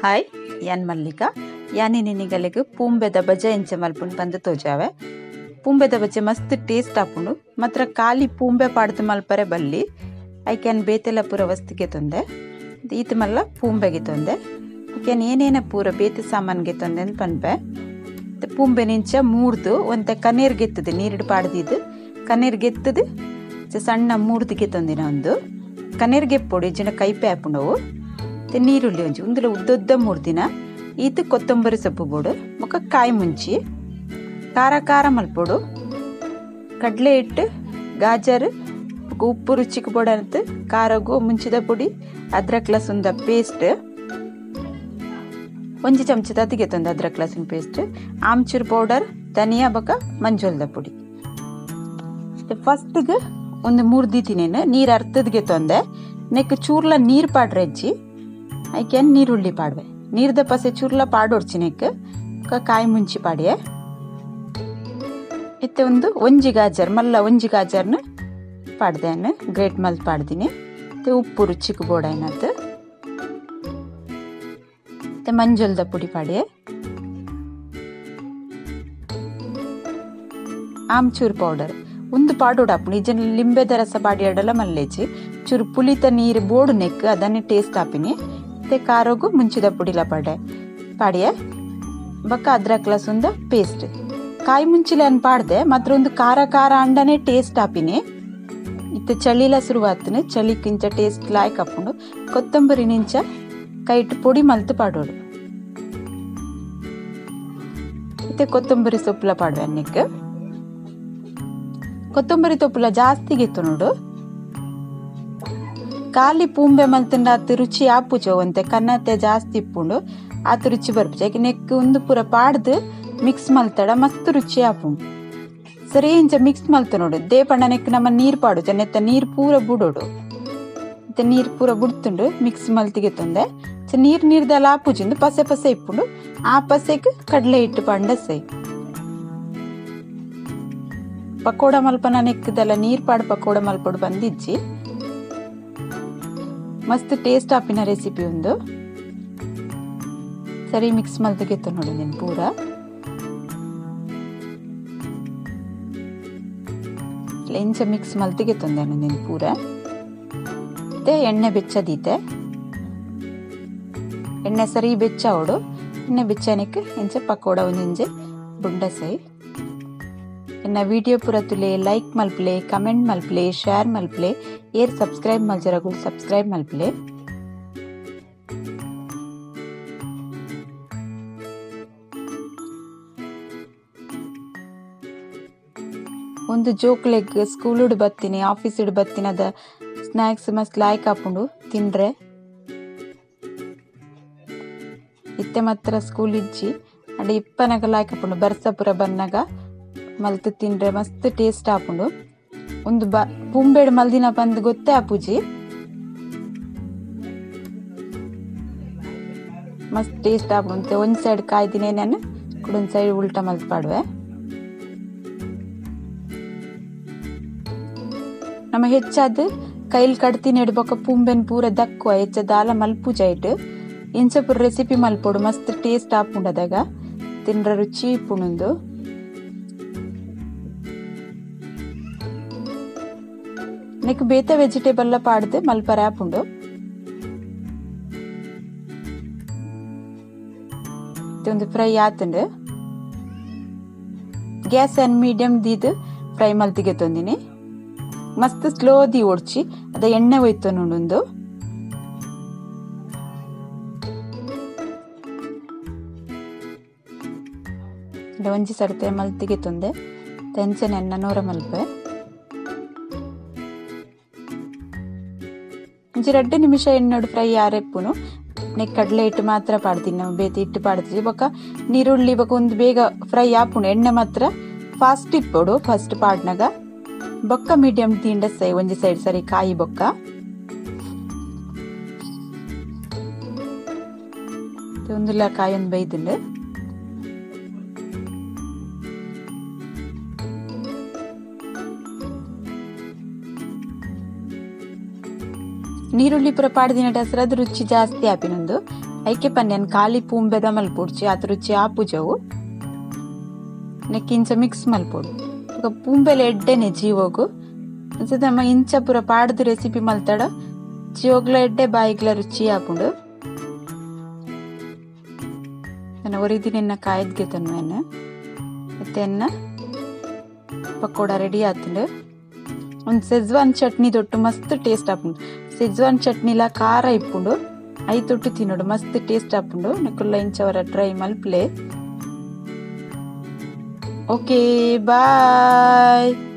Hi ಯಾನ್ ಮಲ್ಲಿಕಾ ಯಾನಿ ನಿನಿಗಲೆಗ್ ಪೂಂಬೆದ ಬಜೆ ಎಂಚ ಮಲ್ಪುಂಡು ಪಂದ್ ತೋಜಾವೆ. ಪೂಂಬೆದ ಬಜೆ ಮಸ್ತ್ ಟೇಸ್ಟ್ ಆಪುಂಡು ಮಾತ್ರ ಖಾಲಿ ಪೂಂಬೆ ಪಾಡ್ದ್ ಮಲ್ಪರೆ ಬಲ್ಲಿ. ಐಕೆನ್ ಬೇತೆಲ ಪೂರ ವಸ್ತುಗೆ ತೊಂದೆ ಈತ್ ಮಲ್ಲ ಪೂಂಬೆಗೆ ತೊಂದೆ ಐಕೆನ್ ಏನೇನ ಪೂರ ಬೇತೆ ಸಾಮಾನ್ಗೆ ತೊಂದೆ ಅಂದ್ ಪನ್ಪೆ. ಪೂಂಬೆ ನಿಂಚ ಮೂರ್ದು ಒಂತೆ ಕನೇರ್ ಗೆತ್ತದು ನೀರಿಡ್ ಪಾಡ್ದಿದ್ದು ಕನೇರ್ ಗೆತ್ತದು ಸಣ್ಣ ಮೂರ್ದಿಗೆ ತೊಂದಿನ ಒಂದು ಕನೇರ್ ಗೆಪ್ಪೊಡು ಇಜ್ಜಿಂಡ ಕೈಪೆ ಆಪುಂಡವು. ನೀರುಳ್ಳಿ ಒಂಜಿ ಉಂದುಲ ಉದ್ದೊದ್ದ ಮೂರ್ದಿನ ಈತ್ ಕೊತ್ತಂಬರಿ ಸೊಪ್ಪು ಬೋಡು ಬೊಕ್ಕ ಕಾಯಿ ಮುಂಚಿ ಖಾರ ಖಾರ ಮಲ್ಪೊಡು ಕಡಲೆ ಹಿಟ್ಟು ಗಾಜರ್ ಉಪ್ಪು ರುಚಿಗೆ ಬೋಡಂತ ಖಾರಗು ಮುಂಚಿದ ಪುಡಿ ಅದ್ರಕ್ ಲಸುಂದ ಪೇಸ್ಟ್ ಒಂಜಿ ಚಮಚದ ಅತಿಗೆ ತಂದು ಅದ್ರಕ್ ಲಸುನ್ ಪೇಸ್ಟ್ ಆಮ್ಚೂರ್ ಪೌಡರ್ ಧನಿಯಾ ಬೊಕ್ಕ ಮಂಜೋಲ್ದ ಪುಡಿ. ಫಸ್ಟ್ಗೆ ಒಂದು ಮೂರ್ದಿತಿನೇನು ನೀರು ಅರ್ತದ್ಗೆ ತೊಂದೆ ನೆಕ್ ಚೂರ್ಲ ನೀರು ಪಾಡ್ರೆಜ್ಜಿ ಐಕೆನ್ ನೀರುಳ್ಳಿ ಪಾಡ್ವೆ ನೀರ್ದ ಪಸೆ ಚೂರ್ಲ ಪಾಡೋಡ್ಚಿ ನೆಕ್ ಕಾಯಿ ಮುಂಚಿ ಪಾಡಿಯೆ. ಇತ್ತೆ ಒಂದು ಒಂಜಿ ಗಾಜರ್ ಮಲ್ಲ ಒಂಜಿ ಗಾಜರ್ನ ಪಾಡ್ದೇನು ಗ್ರೇಟ್ ಮಲ್ತ್ ಪಾಡ್ದಿನಿ. ಮತ್ತೆ ಉಪ್ಪು ರುಚಿಗೆ ಬೋಡೈನದ್ದು ಮತ್ತೆ ಮಂಜಲ್ದ ಪುಡಿ ಪಾಡಿಯೆ ಆಮ್ಚೂರ್ ಪೌಡರ್ ಒಂದು ಪಾಡೋಡಾಪುಂಡು ಇಜ್ಜನ ಲಿಂಬೆದ ರಸ ಪಾಡಿಯಾಡಲ ಮಲ್ಲೇಜಿ ಚೂರು ಪುಲಿತ ನೀರು ಬೋಡು ನೆಕ್ ಅದನ್ನೇ ಟೇಸ್ಟ್ ಆಪಿನಿ. ಮತ್ತೆ ಖಾರಗು ಮುಂಚಿದ ಪುಡಿಲ ಪಾಡೆ ಪಾಡಿಯೆ ಬೊಕ್ಕ ಅದ್ರಕ್ ಲಸುಂದ ಪೇಸ್ಟ್ ಕಾಯಿ ಮುಂಚಿಲೆ ಅನ್ ಪಾಡ್ದೆ ಮಾತ್ರ ಒಂದು ಖಾರ ಖಾರ ಅಂಡನೆ ಟೇಸ್ಟ್ ಆಪಿನಿ. ಇತ್ತೆ ಚಳಿಲ ಶುರುವಾತನು ಚಳಿಕ್ಕಿಂಚ ಟೇಸ್ಟ್ ಲಾಯ್ಕ್ ಆಪುಂಡು. ಕೊತ್ತಂಬರಿ ನಿಂಚ ಕೈಟ್ ಪೊಡಿ ಮಲ್ತು ಪಾಡೋಡು. ಇತ್ತೆ ಕೊತ್ತಂಬರಿ ಸೊಪ್ಪುಲ ಪಾಡುವೆ ಅನ್ನಕ್ಕೆ ಕೊತ್ತಂಬರಿ ತೊಪ್ಪುಲ ಜಾಸ್ತಿ ಗೆತ್ತು ನೋಡು. ಖಾಲಿ ಪೂಂಬೆ ಮಲ್ತಂಡ ಆತು ರುಚಿ ಆಪುಜ ಒಂತೆ ಕನ್ನತೆ ಜಾಸ್ತಿ ಇಪ್ಪುಂಡು ಆತು ರುಚಿ ಬರ್ಪುಜ. ಯಾಕೆ ನೆಕ್ ಒಂದು ಪೂರ ಪಾಡ್ದು ಮಿಕ್ಸ್ ಮಲ್ತಡ ಮಸ್ತ್ ರುಚಿ ಆಪುಂಡು. ಸರಿ ಇಂಚ ಮಿಕ್ಸ್ ಮಲ್ತು ನೋಡು ದೇಪಣ್ಣ ನೆಕ್ ನಮ್ಮ ನೀರು ಪಾಡು ನೆತ್ತ ನೀರು ಪೂರ ಬುಡೋಡು ಮತ್ತೆ ನೀರು ಪೂರ ಬುಡ್ತುಂಡು ಮಿಕ್ಸ್ ಮಲ್ತಿಗೆ ತೊಂದೆ ನೀರು ನೀರ್ದೆಲ್ಲ ಆಪುಜಿಂದು ಪಸೆ ಪಸೆ ಇಪ್ಪುಂಡು. ಆ ಪಸೆಗೆ ಕಡಲೆ ಹಿಟ್ಟು ಪಾಂಡ ಸೈ ಪಕೋಡ ಮಲ್ಪನ ನೆಕ್ಕದೆಲ್ಲ ನೀರು ಪಾಡು ಪಕೋಡ ಮಲ್ಪಡು ಬಂದಿಜ್ಜಿ. ಮಸ್ತ್ ಟೇಸ್ಟ್ ಆಪಿನ ರೆಸಿಪಿ ಒಂದು ಸರಿ ಮಿಕ್ಸ್ ಮಲ್ತಿಗೆತ್ತು ನೋಡಿ ನೀನು ಪೂರ. ಇಂಚ ಮಿಕ್ಸ್ ಮಲ್ತಿಗೆ ತಂದೆ ನೀನು ಪೂರ. ಮತ್ತೆ ಎಣ್ಣೆ ಬೆಚ್ಚದೀತೆ ಎಣ್ಣೆ ಸರಿ ಬೆಚ್ಚ ಅವಡು ಎಣ್ಣೆ ಬೆಚ್ಚನಕ್ಕೆ ಇಂಚ ಪಕೋಡ ಒಂದು ಇಂಜೆ ಬುಂಡ ಸೈ. ಎನ್ನ ವಿಡಿಯೋ ಪೂರ ತುಲೆ ಲೈಕ್ ಮಲ್ಪಲೆ ಕಮೆಂಟ್ ಮಲ್ಪಲೆ ಶೇರ್ ಮಲ್ಪಲೆ ಏರ್ ಸಬ್ಸ್ಕ್ರೈಬ್ ಮಲ್ಜರಗು ಸಬ್ಸ್ಕ್ರೈಬ್ ಮಲ್ಪಲೆ. ಒಂದು ಜೋಕ್ಲೆಗ್ ಸ್ಕೂಲ್ ಬತ್ತೀನಿ ಆಫೀಸ್ ಬತ್ತೀನಿ ಅದ ಸ್ನ್ಯಾಕ್ಸ್ ಮಸ್ತ್ ಲಾಯ್ಕ್ ಆಪುಂಡು ತಿಂಡ್ರೆ. ಇತ್ತೆ ಮಾತ್ರ ಸ್ಕೂಲ್ ಇಜ್ಜಿ ಅಂಡ ಇಪ್ಪನಾಗ ಲಾಯ್ಕ್ ಆಪುಂಡು ಬರ್ಸಪುರ ಬನ್ನಾಗ ಮಲ್ತು ತಿಂಡ್ರೆ ಮಸ್ತ್ ಟೇಸ್ಟ್ ಆಪುಂಡು. ಒಂದು ಬ ಪೂಂಬೆಡ್ ಮಲ್ದಿನ ಬಂದು ಗೊತ್ತೇ ಆಪುಜಿ ಮಸ್ತ್ ಟೇಸ್ಟ್ ಆಪುಂಡು. ಒಂದ್ ಸೈಡ್ ಕಾಯ್ದಿನೇ ನಾನು ಕುಡೊಂದ್ ಸೈಡ್ ಉಲ್ಟಾ ಮಲ್ತ್ ಪಾಡುವೆ. ನಮ್ಮ ಹೆಚ್ಚಾದ ಕೈಲಿ ಕಡ್ತೀನಿ ಇಡ್ಬೇಕ ಪೂಂಬೆನ್ ಪೂರ ದಕ್ಕುವ ಹೆಚ್ಚ ದಾಲ ಮಲ್ಪುಜ ಇಟ್ಟು ಇಂಚ ಪೂರ ರೆಸಿಪಿ ಮಲ್ಪೊಡು ಮಸ್ತ್ ಟೇಸ್ಟ್ ಆಪುಂಡು ಅದಾಗ ತಿಂಡ್ರ ರುಚಿ ಇಪ್ಪುಂಡು. ನೆಕ್ ಬೇತೆ ವೆಜಿಟೇಬಲ್ ಪಾಡ್ದು ಮಲ್ಪರೆ ಆಪುಂಡು. ಒಂದು ಫ್ರೈ ಆತುಂಡು ಗ್ಯಾಸ್ ಅನ್ ಮೀಡಿಯಂ ದೀದು ಫ್ರೈ ಮಲ್ತಿಗೆ ತಂದಿನಿ. ಮಸ್ತ್ ಸ್ಲೋ the ಓಡ್ಚಿ ಅದ ಎಣ್ಣೆ ಹೋಯ್ತು ನೋಡೊಂದು. ಒಂಜಿ ಸರ್ತೆ ಮಲ್ತಿಗೆ ತೊಂದೆ ಟೆನ್ಷನ್ ಎನ್ನ ನೋರ ಮಲ್ಪೆ ಒಂಜಿ 2 ನಿಮಿಷ ಎಣ್ಣೋಡು ಫ್ರೈ ಆರೆಪ್ಪುನು. ನೆಕ್ ಕಡಲೆ ಹಿಟ್ಟು ಮಾತ್ರ ಪಾಡ್ತೀನಿ ನಾವು ಬೇತೆ ಹಿಟ್ಟು ಪಾಡ್ತೀವಿ ಬೊಕ್ಕ ನೀರುಳ್ಳಿ ಬೊಕ್ಕ ಒಂದು ಬೇಗ ಫ್ರೈ ಆಪುಂಡು. ಎಣ್ಣೆ ಮಾತ್ರ ಫಾಸ್ಟ್ ಇಪ್ಪೊಡು ಫಸ್ಟ್ ಪಾಡ್ನಾಗ ಬೊಕ್ಕ ಮೀಡಿಯಂ ತೀಂಡ ಸೈ ಒಂಜಿ ಸೈಡ್ ಸರಿ ಕಾಯಿ ಬೊಕ್ಕ ಒಂದುಲ ಕಾಯಿ ಒಂದು ಬೈದುಂಡು. ನೀರುಳ್ಳಿ ಪೂರ ಪಾಡ್ದಿನ ಅದು ರುಚಿ ಜಾಸ್ತಿ ಆಪಿನೊಂದು ಐಕೆ ಪನ್ಯನ್ ಖಾಲಿ ಪೂಂಬೆದ ಮಲ್ಪೊಡ್ಚಿ ಆತ್ ರುಚಿ ಆಪುಜವು. ನೆಕ್ ಇಂಚ ಮಿಕ್ಸ್ ಮಲ್ಪೊಡು. ಬೊಕ ಪೂಂಬೆಲ ಎಡ್ಡೆನೆ ಜೀವೊಗು. ಅಂಚ ನಮ ಇಂಚ ಪೂರ ಪಾಡ್ದ್ ರೆಸಿಪಿ ಮಲ್ತಡ ಜೀವೊಗ್ಲ ಎಡ್ಡೆ ಬಾಯಿಗ್ಲ ರುಚಿ ಆಪುಂಡು. ಒರಿದಿನ ಕಾಯ್ದ್ಗೆ ತನ್ನುವೆನ್. ಇತ್ತೆ ಎನ್ನ ಪಕೋಡ ರೆಡಿ ಆತುಂಡು. ಒಂಜಿ ಸೆಜ್ವಾನ್ ಚಟ್ನಿ ದೊಟ್ಟು ಮಸ್ತ್ ಟೇಸ್ಟ್ ಆಪುಂಡು. ಸೆಜ್ವಾನ್ ಚಟ್ನಿಲ ಖಾರ ಇಪ್ಪುಂಡು, I ತೊಟ್ಟು ತಿನ್ನೋಡು ಮಸ್ತ್ ಟೇಸ್ಟ್ ಆಪುಂಡು. ನಿಕುಲ್ಲ ಇಂಚವರ ಟ್ರೈ ಮಲ್ಪ್ಲೆ. Okay, bye.